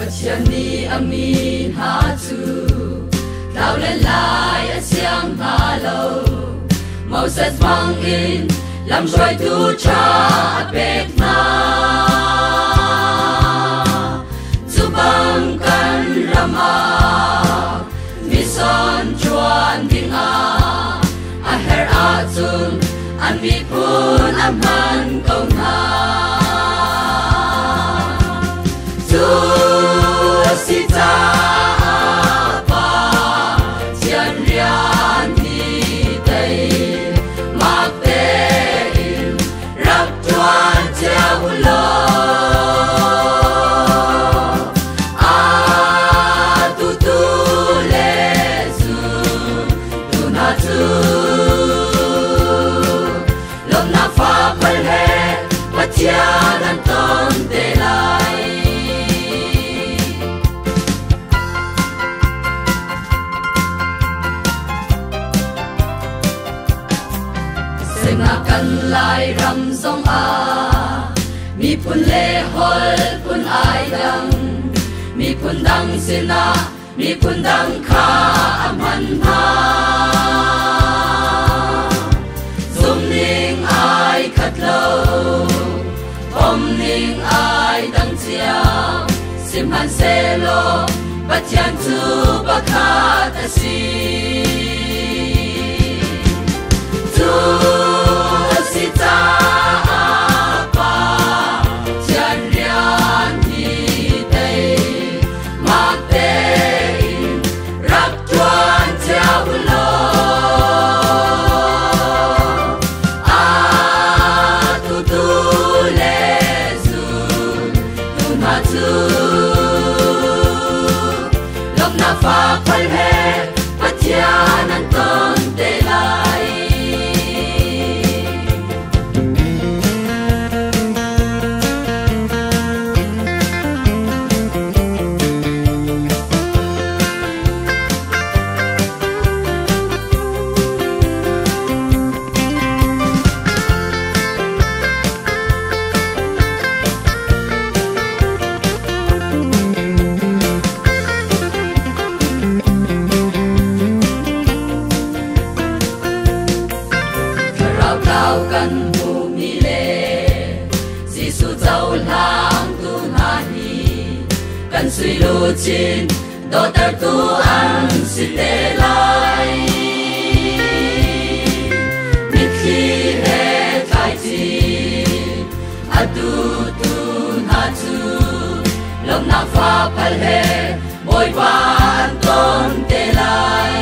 Pathian nih a mi hna cu tlau len lai a siang hna lo. Moses hmangin lamhruaitu ṭha a pek hna. Cu bang kan ram ah mission ṭuan dingah a herh ahcun an miphun a hman ko hna. Cu si caah Pathian rian hi tei mak tein rak ṭuan cio u law. A tutu le tu hna cu lawmhnak fapal he Pathian an ton te lai. Semnak kan Lairam zongah miphun le holh phun ai dang. Miphun dang sinah miphun dang kha a hman hna. Zumning ai khat lo, pomning ai dang cio. Sihmanhsehlaw Pathian cu pakhat a si. Cu a si caah Pathian rian hi tei mak tein rak ṭuan cio u law. A tutu le tu hna cu lawmhnak fapal he Pathian an ton te lai. Thlarau tlau kan hmuhmi le Jesuh cohlangtu hna hi kan sui luchin dawhtertu an si te lai. Mitthli he tlaici a duhtu hna cu lawmhnak fapal he Bawipa an ton te lai.